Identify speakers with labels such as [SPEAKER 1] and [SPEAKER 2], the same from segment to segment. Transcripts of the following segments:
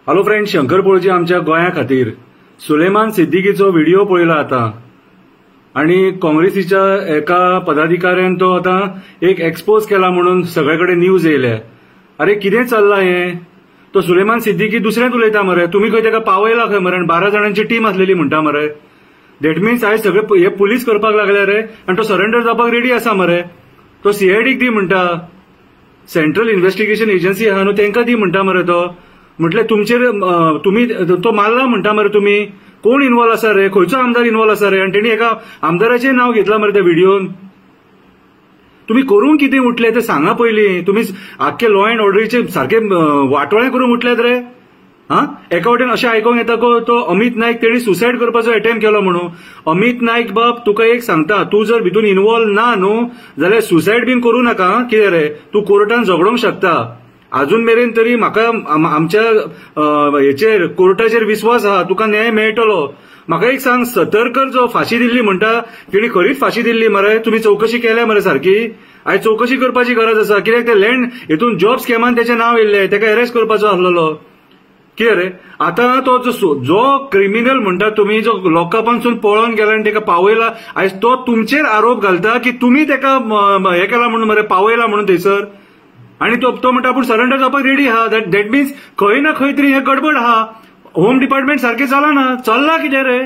[SPEAKER 1] Hello friend, Shankar Polji आमच्या गोंया खातीर सुलेमान सिद्दीकीचो व्हिडिओ पळयला आतां आनी काँग्रेसीच्या एका पदाधिकाऱ्यान तो आतां एक एक्सपोज केला म्हणून सगळे कडेन न्यूज येयल्या. अरे कितें चल्लां हें? तो सुलेमान सिद्दीकी दुसरेंच उलयता मरे, तुमी खंय ताका पावयला खंय मरे? 12 जाणांची टीम आसलेली म्हणटा मरे. That means आयज सगळे हे पुलीस करपाक लागले रे आनी तो सरेंडर जावपाक रेडी आसा मरे. तो सीआयडीक दी म्हणटा, सेंट्रल इन्व्हेस्टिगेशन एजन्सी आहा न्हू तेंकां दी म्हणटा मरे. तो म्हटलें तुमचेर तुमी तो मारला म्हणटा मरे, तुमी कोण इन्वॉल्व आसा रे, खंयचो आमदार इन्वॉल्व आसा रे? आनी तेणी एका आमदाराचें नांव घेतलां मरे त्या व्हिडियोन. तुमी करूंक कितें उठले ते सांगा पयलीं. तुमी आख्खे लॉ एंड ऑर्डरीचे सारके वाटोळें करूंक उठल्यात रे. हा, एका वटेन अशें आयकोंक येता तो अमित नायक तेणी सुसायड करपाचो अटेम्प्ट केलो म्हणून. अमित नायक बाब तुका एक सांगता, तूं जर भितून इन्वॉल्व ना न्हू जाल्यार सुसायड बीन करूं नाका. कितें रे, तूं कोर्टान झगडोंक शकता. अजून मेरेन तरी म्हाका आमच्या हेचेर कोर्टाचेर विस्वास आहा, तुका न्याय मेळटलो. म्हाका एक सांग, सतरकर जो फाशी दिल्ली म्हणटा तेणी खरीच फाशी दिल्ली मरे? तुमी चवकशी केल्या मरे सारकी? आयज चवकशी करपाची गरज आसा. कित्याक ते लँड हितून जॉब स्कॅमान तेचें नांव येयल्लें, तेका अरेस्ट करपाचो आसलेलो. कितें रे, आतां तो जो क्रिमिनल म्हणटा तुमी, जो लोकां पासून पळोवन गेला आनी तेका पावयला, आयज तो तुमचेर आरोप घालता की तुमी तेका हें केला म्हणून मरे, पावयला म्हणून थंयसर. आनी तो म्हणटा आपूण सरेंडर जावपाक रेडी आहा. That means खंय ना खंय तरी हें गडबड आहा. होम डिपार्टमेंट सारकें चलना, चल्ला कितें रे?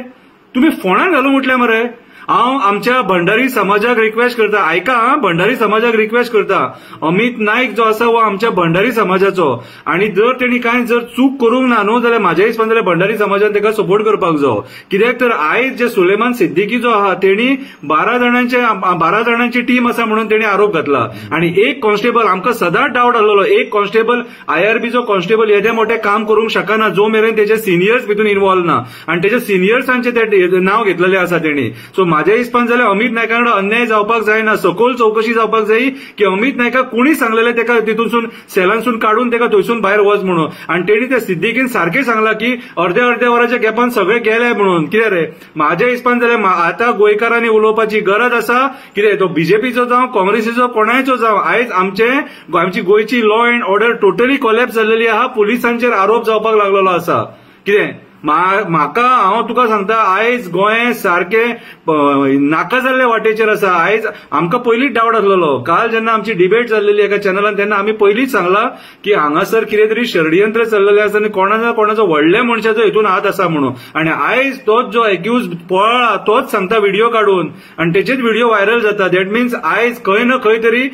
[SPEAKER 1] तुमी फोणाक घालूंक उठल्या मरे. हांव आमच्या भंडारी समाजाक रिक्वेस्ट करता, आयका, भंडारी समाजाक रिक्वेस्ट करता, अमित नायक जो आसा हो आमच्या भंडारी समाजाचो आनी जर तेणी कांय जर चूक करूंक ना न्हू जाल्यार म्हाज्या हिसपान जाल्यार भंडारी समाजान तेका सपोर्ट करपाक जायो. कित्याक तर आयज जे सुलेमान सिद्दीकी जो आहा तेणी 12 जाणांची टीम आसा म्हणून तेणी आरोप घातला. आनी एक कॉन्स्टेबल, आमकां सदांच डावट आसलेलो, एक कॉन्स्टेबल आयआरबीचो कॉन्स्टेबल येदें मोठें काम करूंक शकना जो मेरेन तेजे सिनियर्स भितून इन्वॉल्व ना आनी तेजे सिनियर्सांचें ते नांव घेतलेलें आसा तेणी. सो म्हाज्या हिसपान जाल्यार अमित नायका कडेन अन्याय जावपाक जायना, सखोल चवकशी जावपाक जाय की अमित नायकाक कोणी सांगलेलें तेका तितूनसून सेलांसून काडून तेका थंयसून भायर वच म्हणून. आनी तेणी त्या सिद्दीकीन सारकें सांगलां की अर्द्या अर्द्या वराच्या गॅपान सगळे गेले म्हणून. कितें रे, म्हाज्या हिसपान जाल्यार आतां गोंयकारांनी उलोवपाची गरज आसा. कितें तो बीजेपीचो जावं, काँग्रेसीचो, कोणायचो जावं, आयज आमची गोंयची law and order totally collapse जाल्लेली आहा. पुलिसांचेर आरोप जावपाक लागलेलो आसा. कितें म्हाका, हांव तुका सांगता, आयज गोंय सारकें नाका जाल्ले वाटेचेर आसा. आयज आमकां पयलींच डावट आसलेलो. काल जेन्ना आमची डिबेट जाल्लेली एका चॅनलान तेन्ना आमी पयलींच सांगलां की हांगासर कितें तरी षडयंत्र चल्लेलें आसा आनी कोणा ना कोणाचो व्हडल्या मनशाचो हितून हात आसा म्हणून. आनी आयज तोच जो एक्यूज पळ्ळा तोच सांगता व्हिडिओ काडून आनी तेचेच व्हिडिओ व्हायरल जाता. That means आयज खंय ना खंय तरी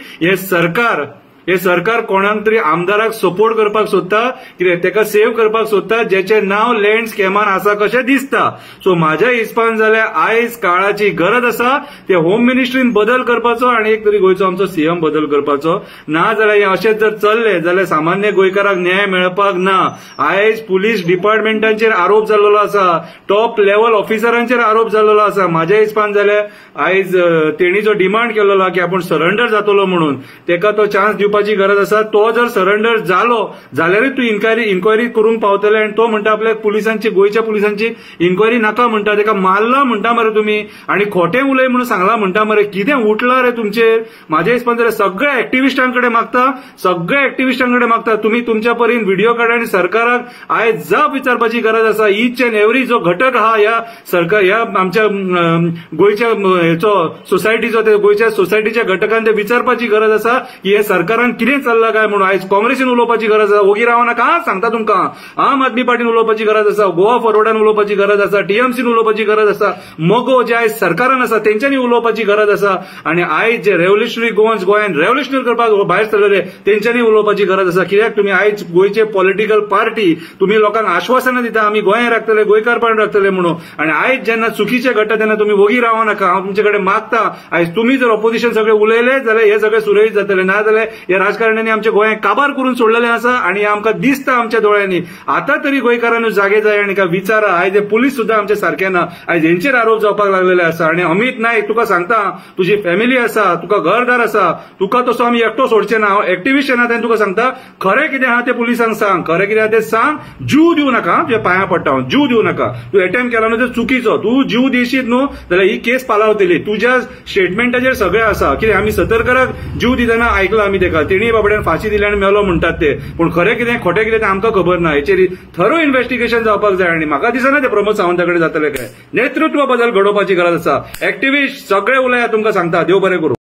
[SPEAKER 1] हे सरकार कोणाक तरी आमदाराक सपोर्ट करपाक सोदता, कितें तेका सेव्ह करपाक सोदता, जेचें नांव लँड स्कॅमान आसा कशें दिसता. सो म्हाज्या हिसपान जाल्यार आयज काळाची गरज आसा ते होम मिनिस्ट्रीन बदल करपाचो आनी एक तरी गोंयचो आमचो सीएम बदल करपाचो. ना जाल्यार हें अशेंच जर चल्लें जाल्यार सामान्य गोंयकाराक न्याय मेळपाक ना. आयज पुलीस डिपार्टमेंटांचेर आरोप जाल्लो आसा, टॉप लेवल ऑफिसरांचेर आरोप जाल्लो आसा. म्हाज्या हिसपान जाल्यार आयज तेणी जो डिमांड केल्लो की आपूण सरेंडर जातलो म्हणून, तेका तो चान्स दिवपाची गरज आसा. तो जर सरेंडर जालो जाल्यारूच तूं इन्क्वायरी करूंक पावतले. आनी तो म्हणटा आपल्याक पुलिसांची, गोंयच्या पुलिसांची इन्क्वायरी नाका म्हणटा, तेका मारला म्हणटा मरे तुमी आनी खोटें उलय म्हणून सांगला म्हणटा मरे. कितें उठला रे तुमचेर? म्हाज्या हिसपान जाल्यार सगळ्या एक्टिविस्टांकडे मागता, सगळ्या एक्टिविस्टांकडे मागता, तुमी तुमच्या परीन व्हिडिओ काडा आनी सरकाराक आयज जाप विचारपाची गरज आसा. इच एंड एवरी जो घटक आहा ह्या सरकार, ह्या आमच्या गोंयच्या हेचो सोसायटीचो, ते गोंयच्या सोसायटीच्या घटकान ते विचारपाची गरज आसा की हे सरकारान कितें चल्लां काय म्हणून. आयज काँग्रेसीन उलोवपाची गरज आसा, ओगी रावना का सांगता तुमकां. आम आदमी पार्टीन उलोवपाची गरज आसा, गोवा फॉरवर्डान उलोवपाची गरज आसा, टीएमसीन उलोवपाची गरज आसा, मगो जे आयज सरकारान आसा तेंच्यांनी उलोवपाची गरज आसा. आनी आयज जे रेव्होल्युशनरी गोवन्स गोंयान रेव्होल्युशनरी करपाक भायर सरलेले तेंच्यांनी उलोवपाची गरज आसा. कित्याक तुमी आयज गोंयचे पॉलिटिकल पार्टी तुमी लोकांक आश्वासनां दिता आमी गोंय राखतले, गोंयकारपण राखतले म्हणून. आनी आयज जेन्ना चुकीचें घडटा तेन्ना तुमी ओगी रावनाका. हांव तुमचे कडेन मागता, आयज तुमी जर ऑपोजिशन सगळे उलयले जाल्यार हे सगळे सुरळीत जातले, ना जाल्यार ह्या राजकारण्यांनी आमच्या गोंयांक काबार करून सोडलेलें आसा आनी आमकां दिसता आमच्या दोळ्यांनी. आतां तरी गोंयकारांनी जागे जाय आनी काय विचारा. आयज पुलीस सुद्दां आमचे सारके ना, आयज हेंचेर आरोप जावपाक लागलेले आसा. आनी अमित नायक तुका सांगता, तुजी फॅमिली आसा, तुका घरदार आसा, तुका तसो आमी एकटो सोडचे ना. हांव एक्टिविस्ट ना तेन्ना तुका सांगता, खरें कितें आहा तें पुलिसांक सांग, खरें कितें आहा तें सांग. जीव दिवं नाका, तुज्या पांयां पडटा हांव, जीव दिवं नाका. तूं एटेम्प्ट केला न्हू ते चुकीचो, तूं जीव दिशीत न्हू जाल्यार ही केस पालावतली. तुज्या स्टेटमेंटाचेर सगळें आसा. कितें आमी सतरकराक जीव दितना आयकला आमी तेका. तेणी बाबड्यान फांशी दिली आनी मेलो म्हणटात ते, पूण खरें कितें खोटें कितें तें आमकां खबर ना. हेचेर थरो इन्व्हेस्टिगेशन जावपाक जाय आनी म्हाका दिसना ते प्रमोद सावंता कडेन जातले काय. नेतृत्व बदल घडोवपाची गरज आसा. एक्टिविस्ट सगळे उलया, तुमकां सांगता. देव बरें करूं.